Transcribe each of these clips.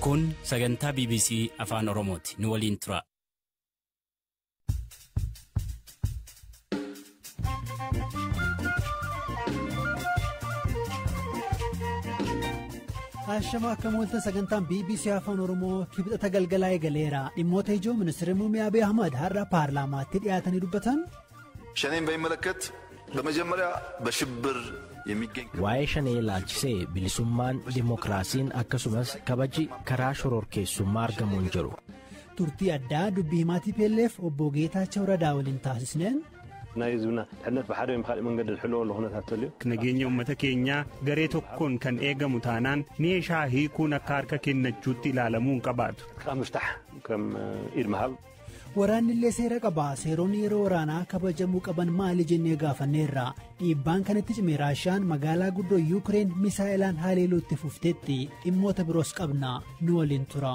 Kun sagantaa BBC Afaan Oromooti. Nu waliin tura. Haashama akka mooltan sagantaan BBC Afaan Oromoo kibxata galgalaa eegaleera. Dhimmoota ijoo ministeerri muummee Abiy Ahmad har'a paarlaamaatti dhiyaatanii dubbatan. ሸኔን በሚመለከት በመጀመሪያ በሽብር የሚገኝ Waa'ee shanee ilaalchisee bilisummaan dimookiraasiin akkasumas kabaji karaa shororkeessummaa argamu hin jiru. Turtii addaa dubbii himaa TPLF obbo Geetaachoo Radaa waliin taasisneen. ናይ ህዝብና ድሕነት ብሓደ ወይ ብካሊእ መንገዲ ዝሕልወሉ ኩነታት ተልዩ Nageenya uummata keenyaa garee tokkoon kan eegamu taanaan meeshaa hiikuun akka harka kennachuutti ilaalamuu hin qabaatu. ዕጥቃ ምፍታሕ ከም ኢድ ምሃብ Waraanni illee seera qaba. Seeronni yeroo waraanaa kabajamuu qaban maali jennee gaafanneerra. Dhiibbaan kanatti cime Raashaan magaalaa guddoo Yuukireen misaa'ilaan haleeluu itti fufteetti. Dhimmoota biroos qabna. Nu waliin tura.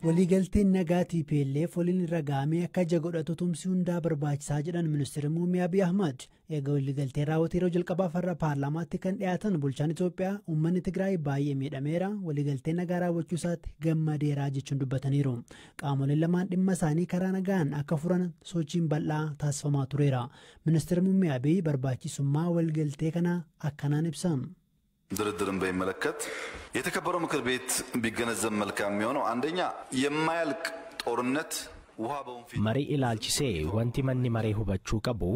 Waliigalteen nagaa TPLF waliin irra gahamee akka ija godhatu tumsi hundaa barbaachisaa jedhan ministeerri muummee Abiy Ahmad. Egaa waliigalteen raawwate yeroo jalqabaaf har'a paarlaamaatti kan dhiyaatan bulchaan Itoophiyaa uummanni Tigraay baay'ee miidhameera waliigalteen nagaa raawwachuu isaatti gammadeera jechuun dubbataniiru. Qaamoleen lamaan dhimma isaanii karaa nagaan akka furan sochiin bal'aa taasifamaa tureera. Ministeerri muummee Abiy barbaachisummaa waliigaltee kanaa akkanaan ibsan. ድርድርን በሚመለከት የተከበረው ምክር ቤት ቢገነዘብ መልካም የሚሆነው አንደኛ የማያልቅ ጦርነት ውሃ በወንፊት Marii ilaalchisee wanti manni maree hubachuu qabu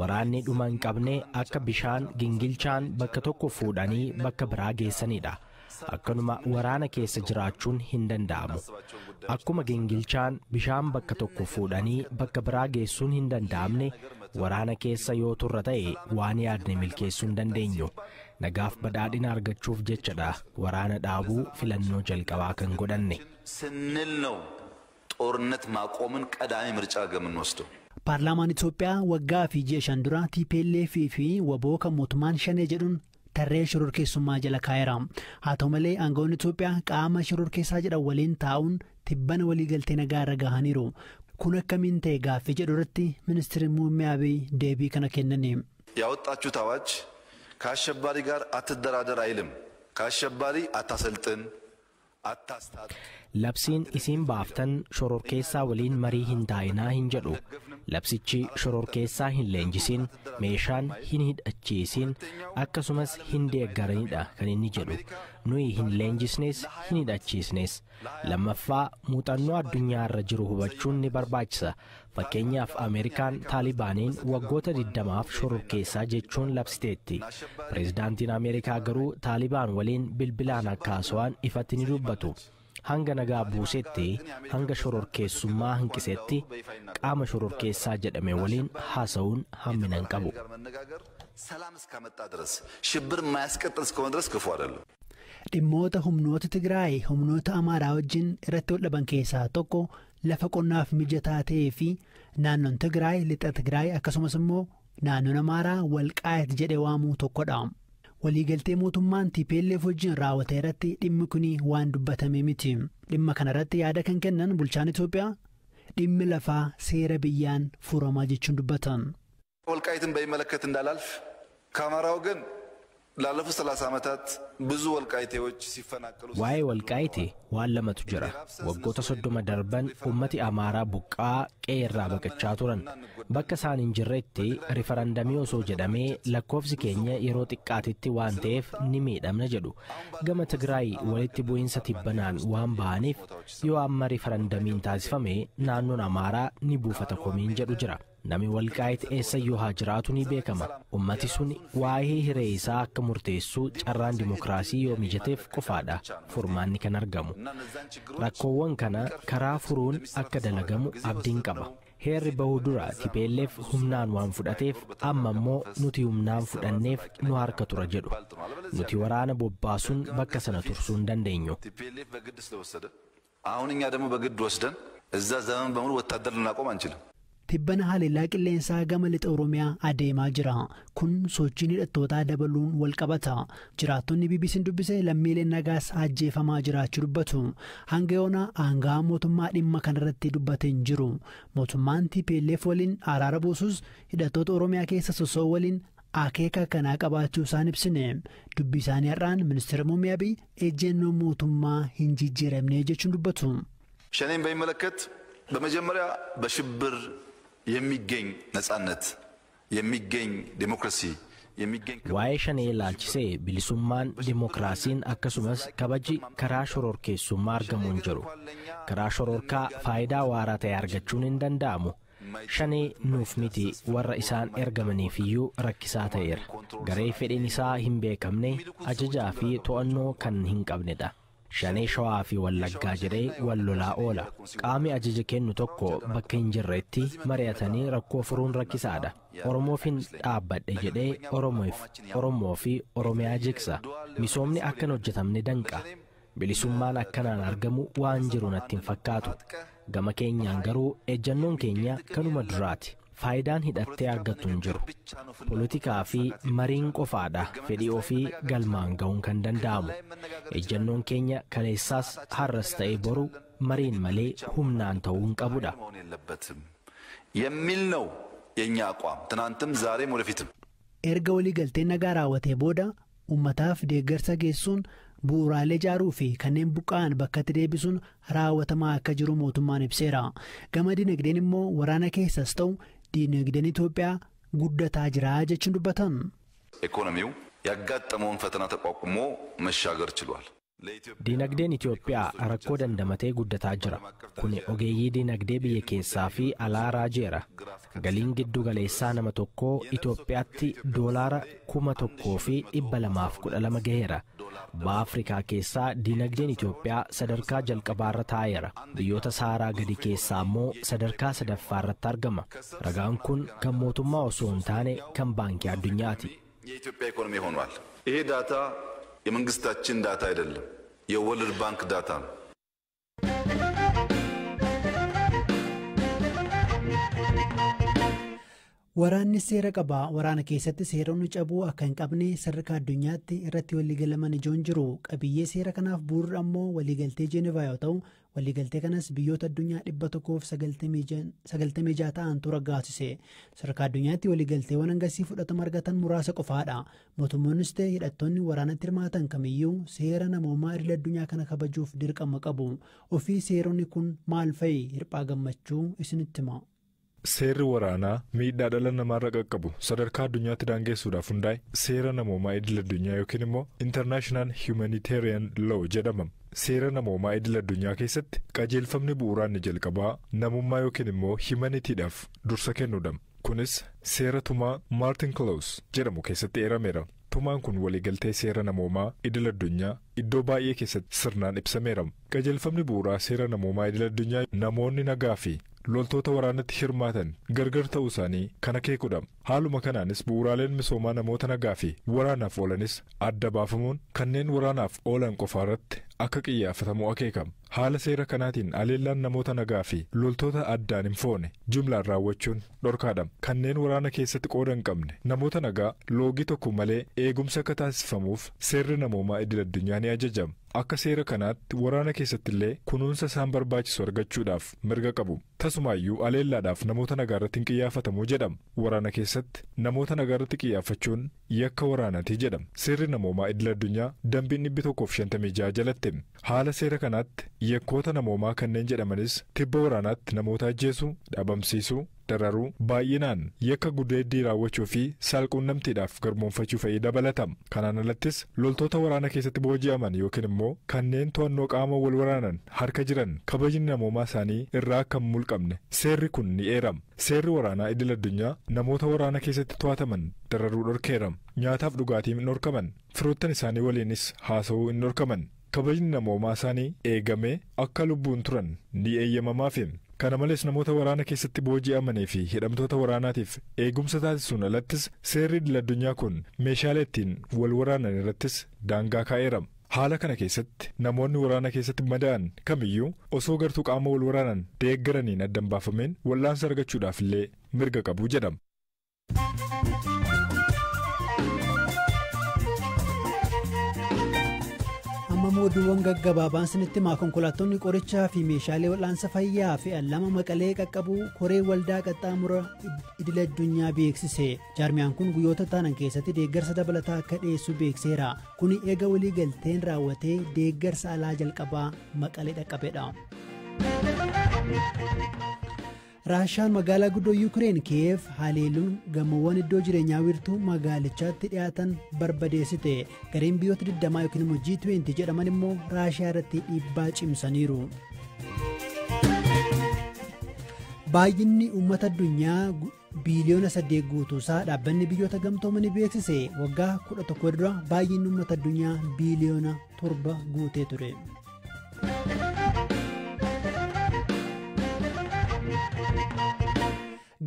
waraanni dhuma hin qabne akka bishaan gingilchaan bakka tokko fuudhanii bakka biraa geessanidha. Akkanuma waraana keessa jiraachuun hin danda'amu. Akkuma gingilchaan bishaan bakka tokko fuudhanii bakka biraa geessuun hin danda'amne waraana keessa yoo turre ta'e waan yaadne milkeessuu hin dandeenyu. Nagaaf badhaadhina argachuuf jechadha waraana dhaabuu filannoo jalqabaa kan godhanne. ስንል ነው ጦርነት ማቆምን ቀዳሚ ምርጫ የምንወስደው። Paarlaamaan Itoophiyaa waggaa fi ji'a 5 dura TPLF fi WBO kan mootummaan shanee jedhuun tarree shororkeessummaa jala kaa'eera. Haa ta'u malee aangawoonni Itoophiyaa qaama shororkeessaa jedhan waliin taa'uun tibbana waliigaltee nagaa irra gahaniiru. Kun akkamiin ta'e gaaffii jedhu irratti ministeerri muummee Abiy deebii kana kennani. ያወጣችሁት አዋጅ ከአሸባሪ ጋር አትደራደር አይልም። ከአሸባሪ አታሰልጥን፣ አታስታጥቅ። Labsiin isiin baaftan shororkeessaa waliin marii hin taa'inaa hin jedhu. Labsichi shororkeessaa hin leenjisiin, meeshaan hin hidhachiisiin, akkasumas hin deeggaranidha kan inni jedhu. Nuyi hin leenjisnes hin hidhachiisnes. Lammaffaa muuxannoo addunyaa irra jiru hubachuun ni barbaachisa. Fakkeenyaaf Ameerikaan Taalibaaniin waggoota 20f shororkeessaa jechuun labsiteetti. Pireezidaantiin Ameerikaa garuu Taalibaan waliin bilbilaan akka haasawaan ifatti ni dubbatu. Hanga nagaa buusetti, hanga shororkeessummaa hanqisetti qaama shororkeessaa jedhame waliin haasa'uun hammina hin qabu. ጋር መነጋገር ሰላም እስካመጣ ድረስ ሽብር የማያስቀጥል እስከሆነ ድረስ ክፉ አይደለም። Dhimmoota humnoota Tigraay humnoota Amaaraa wajjin irratti wal dhaban keessaa tokko lafa qonnaaf mijataa ta'ee fi naannoon Tigraay lixa Tigraay akkasumas immoo naannoon Amaaraa Walqaayit jedhee waamuu tokkodha. Waliigaltee mootummaan TPLF wajjin raawwate irratti dhimmi kun waan dubbatame miti. Dhimma kanarratti yaada kan kennan bulchaan Itoophiyaa dhimmi lafaa seera biyyaan furamaa jechuun dubbatan. ወልቃይትን በሚመለከት እንዳላልፍ ከአማራ ወገን ላለፉት 30 ዓመታት ብዙ ወልቃይቴዎች ሲፈናቀሉ Waa'ee walqaayite waan lamatu jira. Waggoota 30 darban ummati Amaaraa buqqaa qe'ee irraa baqachaa turan. Bakka isaan hin jirretti rifarandamii osoo jedhamee lakkoofsi keenya yeroo xiqqaatitti waan ta'eef ni miidhamna jedhu. Gama Tigraay walitti bu'iinsa tibbanaan waan ba'aniif yoo amma rifarandamiin taasifame naannoon Amaaraa ni buufata komiin jedhu jira. Namni walqaayit eessayyuu haa jiraatu ni beekama. Ummati sun waa'ee hiree isaa akka murteessu carraan dimookiraasii yoo mijateef qofaadha furmaanni kan argamu. Rakkoowwan kana karaa furuun akka dalagamu abdiin qaba. Heerri bahuu dura TPLF humnaan waan fudhateef amma immoo nuti humnaan fudhanneef nu harka tura jedhu. Nuti waraana bobbaasuun bakka sana tursuu hin dandeenyu. ቲፒኤልኤፍ በግድ ስለወሰደ አሁን እኛ ደግሞ በግድ ወስደን እዛ ዘመን በሙሉ ወታደር ልናቆም አንችልም። Tibbana haleellaa qilleensaa gama lixa Oromiyaa adeemaa jira. Kun sochiin hidhattootaa dabaluun wal qabata. Jiraattonni BBC'n dubbise lammiileen nagaas ajjeefamaa jiraachuu dubbatu. Hanga yoonaa aangaa'aa mootummaa dhimma kanarratti dubbate hin jiru. Mootummaan TPLF waliin araara buusus hidhattoota Oromiyaa keessa sosso'u waliin akeeka kanaa qabaachuu isaan ibsine. Dubbii isaanii har'aan ministeera muummee Abiy ejjennoo mootummaa hin jijjiiramne jechuun dubbatu. ሸኔን በሚመለከት በመጀመሪያ በሽብር የሚገኝ ነጻነት የሚገኝ ዴሞክራሲ Waa'ee shanee ilaalchisee bilisummaan dimookiraasiin akkasumas kabaji karaa shororkeessummaa argamu hin jiru. Karaa shororkaa faayidaa waaraa ta'e argachuun hin danda'amu. Shanee nuuf miti warra isaan ergamaniif iyyuu rakkisaa ta'eera. Garee fedhiin isaa hin beekamne ajajaa fi to'annoo kan hin qabnedha. Shanee Shawaa fi Wallaggaa jedhee wal lolaa oola. Qaamni ajaja kennu tokko bakka hin jirretti mari'atanii rakkoo furuun rakkisaadha. Oromoofin dhaabbadhe jedhee Oromoo fi Oromiyaa jigsa. Misoomni akkan hojjetamne danqa. Bilisummaan akkanaan argamu waan jiru natti hin fakkaatu. Gama keenyaan garuu ejjannoon keenya kanuma duraati. Faayidaan hidhattee argattu hin jiru. Poolitikaa fi mariin qofaadha fedhii ofii galmaan ga'uun kan danda'amu. Ejjannoon keenya kaleessaas har'as ta'ee boru mariin malee humnaan ta'uu hin qabudha. የሚል ነው የኛ አቋም ትናንትም ዛሬም ወደፊትም። Erga waliigalteen nagaa raawwatee booda uummataaf deeggarsa geessuun bu'uuraalee ijaaruu fi kanneen buqqa'an bakkatti deebisuun raawwatamaa akka jiru mootummaan ibseera. Gama dinagdeen immoo waraana keessas ta'u dinagdeen Itoophiyaa guddataa jira jechuun dubbatan. ኢኮኖሚው ያጋጠመውን ፈተና ተቋቁሞ መሻገር ችሏል። Dinagdeen Itoophiyaa rakkoo dandamatee guddataa jira. Kuni ogeeyyii dinagdee biyya keessaa fi alaa raajeera. Galiin giddu galeessaa nama tokkoo Itoophiyaatti doolaara 1,212 gaheera. Baha Afrikaa keessaa dinagdeen Itoophiyaa sadarkaa jalqabaarra taa'eera. Biyyoota Saaraa gadi keessaa immoo sadarkaa sadaffaarratti argama. Ragaan kun kan mootummaa osoo hin taane kan baankii addunyaati. የኢትዮጵያ ኢኮኖሚ ሆኗል። ይሄ ዳታ የመንግስታችን ዳታ አይደለም፣ የወርልድ ባንክ ዳታ ነው። Waraanni seera qaba. Waraana keessatti seeronni cabuu akka hin qabne sadarkaa addunyaatti irratti waliigalaman ijoon jiru. Qabiyyee seera kanaaf bu'uurri ammoo waliigaltee Jeenevaa yoo ta'u, waliigaltee kanas biyyoota addunyaa 196 ta'antu raggaasise. Sadarkaa addunyaatti waliigalteewwan hangasii fudhatama argatan muraasa qofaadha. Mootummoonnis ta'e hidhattoonni waraanatti hirmaatan kamiyyuu seera namoomaa idil addunyaa kana kabajuuf dirqama qabu. Ofii seeronni kun maal fa'i? Hirphaa Gammachuu isinitti hima. Seerri waraanaa miidhaa dhala namaarra qaqqabu sadarkaa addunyaatti daangessuudhaaf hundaa'e seera namoomaa idil addunyaa yookiin immoo International Humanitarian Law jedhama. Seera namoomaa idil addunyaa keessatti qajeelfamni bu'uuraa inni jalqabaa namummaa yookiin immoo humanitiidhaaf dursa kennuudha. Kunis seera tumaa Maartin Kloos jedhamu keessatti eerameera. Tumaan kun waliigaltee seera namoomaa idil addunyaa iddoo baay'ee keessatti sirnaan ibsameera. Qajeelfamni bu'uuraa seera namoomaa idil addunyaa namoonni nagaa fi loltoota waraanatti hirmaatan gargar ta'uu isaanii kan akeekudha. Haaluma kanaanis bu'uuraaleen misoomaa namoota nagaa fi waraanaaf oolanis adda baafamuun kanneen waraanaaf oolan qofaarratti akka qiyyaafatamu akeekama. Haala seera kanaatiin aleellaan namoota nagaa fi loltoota addaan hin foone jumlaan raawwachuun dhorkaadha. Kanneen waraana keessatti qooda hin qabne namoota nagaa loogii tokko malee eegumsa akka taasifamuuf seerri namoomaa idil addunyaa ni ajajama. Akka seera kanaatti waraana keessatti illee kunuunsa isaan barbaachisu argachuudhaaf mirga qabu. Tasumaayyuu aleellaadhaaf namoota nagaa irratti hin qiyyaafatamu jedhama. Waraana keessatti namoota nagaa irratti qiyyaafachuun yakka waraanaati jedhama. Seerri namoomaa idil addunyaa dambiin 156 jalatti haala seera kanaatti yakkoota namoomaa kanneen jedhamanis tibba waraanaatti namoota ajjeesuu, dhabamsiisuu, dararuu, baay'inaan yakka gudeeddii raawwachuu fi saalquunnamtiidhaaf garboomfachuu fa'ii dabalatama. Kanaan alattis loltoota waraana keessatti booji'aman yookiin immoo kanneen to'annoo qaama wal waraanan harka jiran kabajni namoomaa isaanii irraa akka hin mulqamne seerri kun ni eerama. Seerri waraanaa idil addunyaa namoota waraana keessatti to'ataman dararuu dhorkeera. Nyaataaf dhugaatii hin dhorkaman, firoottan isaanii waliinis haasa'uu hin dhorkaman. Kabajni namoomaa isaanii eegamee akka lubbuun turan ni eeyyamamaafi. Kana malees namoota waraana keessatti booji'amanii fi hidhamtoota waraanaatiif eegumsa taasisuun alattis seerri idil addunyaa kun meeshaalee ittiin wal waraanan irrattis daangaa kaa'eera. Haala kana keessatti namoonni waraana keessatti madaa'an kamiyyuu osoo gartuu qaama wal waraanan deeggaraniin addan baafameen wal'aansa argachuudhaaf illee mirga qabu jedhama. Amma Amma oduuwwan gaggabaabaan sinitti himaa. Konkolaattonni qorichaa fi meeshaalee wal'aansa fayyaa fe'an lama Maqalee qaqqabuu koree waldaa qaxxaamura idil addunyaa beeksise. Jaarmiyaan kun guyyoota taanan keessatti deeggarsa dabalataa akka dhiyeessu beekseera. Kuni eega walii galteen raawwatee deeggarsa alaa jalqabaa Maqalee dhaqqabedha. Raashaan magaalaa guddoo Yuukireen Kiyeef haleeluun gamoowwan iddoo jireenyaa wiirtuu magaalichaatti dhiyaatan barbadeessite. Gareen biyyoota 20 yookiin immoo G20 jedhaman immoo Raashaa irratti dhiibbaa cimsaniiru. Baay'inni uummata addunyaa biiliyoona 8 guutuusaa dhaabbanni biyyoota gamtoomanii beeksise. Waggaa 11 dura baay'inni uummata addunyaa biiliyoona 7 guutee ture.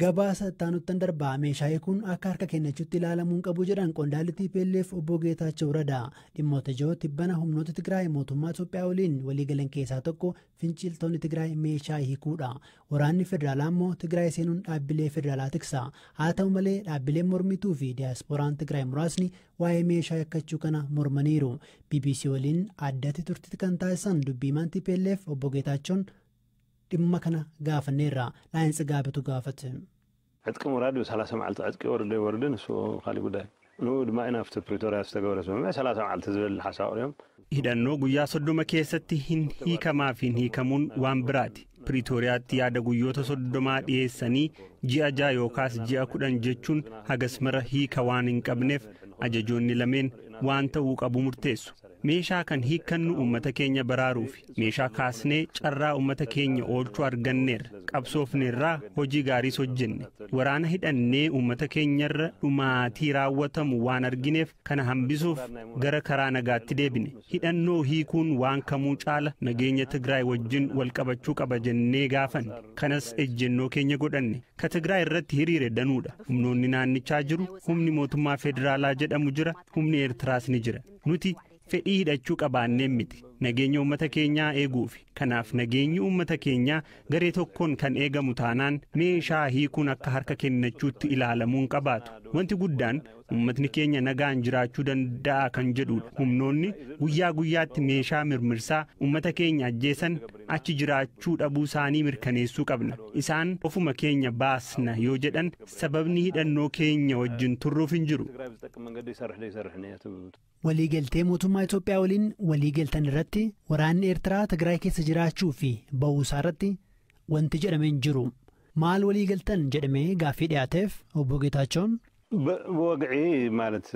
Gabaasa ittaanuttan darbaa. Meeshaalee kun akka harka kennachuutti ilaalamuun qabu jedhan qondaalli TPLF obbo Geetaachoo Radaa. Dhimmoota ijoo tibbana humnoota Tigraay mootummaa Itoophiyaa waliin waliigalan keessaa tokko finciltoonni Tigraay meeshaa hiikuudha. Waraanni federaalaa immoo Tigraay seenuun dhaabbilee federaalaa tiksa. Haa ta'u malee, dhaabbileen mormituu fi diyaasporaan Tigraay muraasni waa'ee meeshaa hiikkachuu kana mormaniiru. BBC waliin addatti turtii kan taasisan dubbiimaan TPLF obbo Geetaachoon dhimma kana gaafanneerra. Laayinsi gaabitu gaafate. ዕጥቂ ምውራድ ብ30 መዓልቲ ዕጥቂ ወርደ ይወርድን እሱ ካሊእ ጉዳይ ንኡ ድማ ኢና ኣብቲ ፕሪቶርያ ዝተገበረ ስምምዕ 30 መዓልቲ ዝብል ሓሳብ እዮም። Hidhannoo guyyaa 30 keessatti hin hiikamaa fi hin hiikamuun waan biraati. Piriitooriyaatti yaada guyyoota 30 dhiyeessanii ji'a 6 yookaas ji'a 10 jechuun hagas mara hiika waan hin qabneef ajajoonni lameen waan ta'uu qabu murteessu. Meeshaa kan hiikkannu uummata keenya baraaruufi. Meeshaa kaasnee carraa uummata keenya oolchuu arganneerra. Qabsoofneerraa hojii gaariis hojjenne. Waraana hidhannee uummata keenyarra dhumaatii raawwatamu waan argineef kana hambisuuf gara karaa nagaatti deebine. Hidhannoo hiikuun waan kamuu caala nageenya Tigraay wajjin wal qabachuu qaba jennee gaafanne. Kanas ejjennoo keenya godhanne. Ka Tigraay irratti hiriire danuudha. Humnoonni naannichaa jiru, humni mootummaa federaalaa jedhamu jira, humni Eertiraas ni jira. Nuti fedhii hidhachuu qabaanneen miti. Nageenya uummata keenyaa eeguufi. Kanaaf nageenyi uummata keenyaa garee tokkoon kan eegamu taanaan meeshaa hiikuun akka harka kennachuutti ilaalamuun qabaatu. Wanti guddaan uummatni keenya nagaan jiraachuu danda'a kan jedhudha. Humnoonni guyyaa guyyaatti meeshaa mirmirsaa uummata keenya ajjeesan achi jiraachuu dhabuu isaanii mirkaneessuu qabna. Isaan ofuma keenya baasna yoo jedhan sababni hidhannoo keenya wajjin turruuf hin jiru. Waliigaltee mootummaa Itoophiyaa waliin waliigaltan irratti waraanni Eertiraa Tigraay keessa jiraachuu fi ba'uusaa irratti wanti jedhame hin jiru. Maal waliigaltan jedhamee gaaffii dhiyaateef obbo Geetaachoon. ብወግዒ ማለት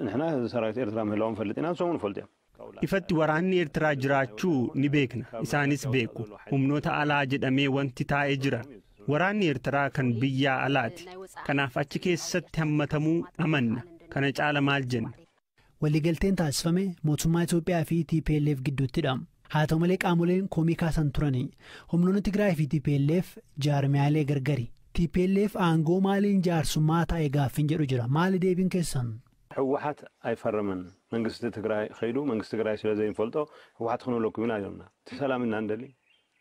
ንሕና ሰራዊት ኤርትራ ምህላዎም ፈልጥ ኢና፣ ንሶም ንፈልጡ እዮም። Ifatti waraanni Eertiraa jiraachuu ni beekna. Isaanis beeku. Humnoota alaa jedhamee wanti taa'ee jira. Waraanni Eertiraa kan biyyaa alaati. Kanaaf achi keessatti hammatamuu amanna. Kana caala maal jenna? Waliigalteen taasifame mootummaa Itoophiyaa fi TPLF gidduuttidha. Haa ta'u malee, qaamoleen komii kaasan turani. Humnoonni Tigraay fi TPLF jaarmiyaalee gargari. TPLF aangoo maaliin jaarsummaa taa'e gaaffiin jedhu jira. Maali deebiin keessan? ሕወሓት ኣይፈረመን። መንግስቲ ትግራይ ከይዱ መንግስቲ ትግራይ ስለ ዘይንፈልጦ ሕወሓት ክንብለኩም ኢና ኢሎምና። እቲ ሰላም ኢና ንደሊ፣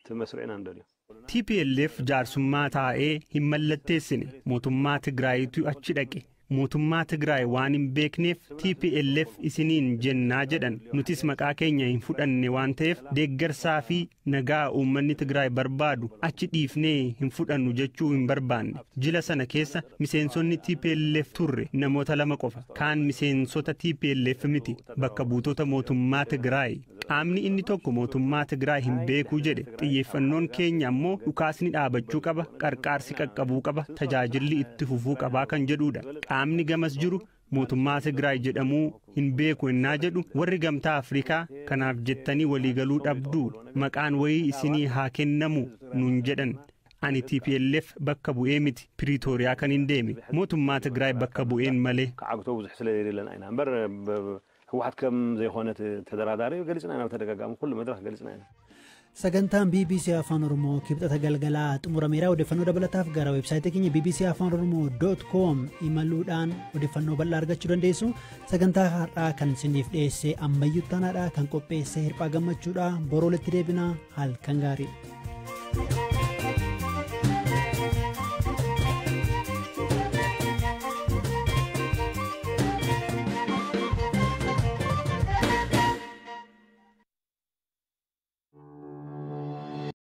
እቲ መስርዕ ኢና ንደልዮ። TPLF jaarsummaa taa'ee hin mallatteessine. Mootummaa Tigraayitu achi dhaqe. Mootummaa Tigraay waan hin beekneef TPLF isiniin jennaa jedhan. Nutis maqaa keenya hin fudhanne waan ta'eef deeggarsaa fi nagaa uummanni Tigraay barbaadu achi dhiifnee hin fudhannu jechuu hin barbaanne. Jila sana keessa miseensonni TPLF turre namoota lama qofa. Kaan miseensota TPLF miti. Bakka buutota mootummaa Tigraay. Qaamni inni tokko mootummaa Tigraay hin beekuu jedhe. Xiyyeeffannoon keenya ammoo dhukaasni dhaabachuu qaba, qarqaarsi qaqqabuu qaba, tajaajilli itti fufuu qabaa kan jedhudha. Qaamni gamas jiru mootummaa Tigraay jedhamuu hin beeku ennaa jedhu warri Gamtaa Afrikaa kanaaf jettanii waliigaluu dhabduu, maqaan wayii isinii haa kennamu nuun jedhan. Ani TPLF bakka bu'ee miti Piriitooriyaa kan hin deeme, mootummaa Tigraay bakka bu'een malee. ክዓግቶ ብዙሕ ስለ የሌለና ኢና እምበር ሕወሓት ከም ዘይኮነ ተደራዳሪ ገሊፅና ኢና፣ ብተደጋጋሚ ኩሉ መድረክ ገሊፅና ኢና። Sagantaan BBC Afaan Oromoo Kibxata galgalaa xumurameera. Odeeffannoo dabalataaf gara weebsaayitii keenya bbcafaanoromoo.com imaluudhaan odeeffannoo bal'aa argachuu dandeessu. Sagantaa har'aa kan isiniif dhiyeesse Ammayyuu Taanaadha. Kan qopheesse Hirphaa Gammachuudha. Boroo walitti deebinaa, halkan gaarii.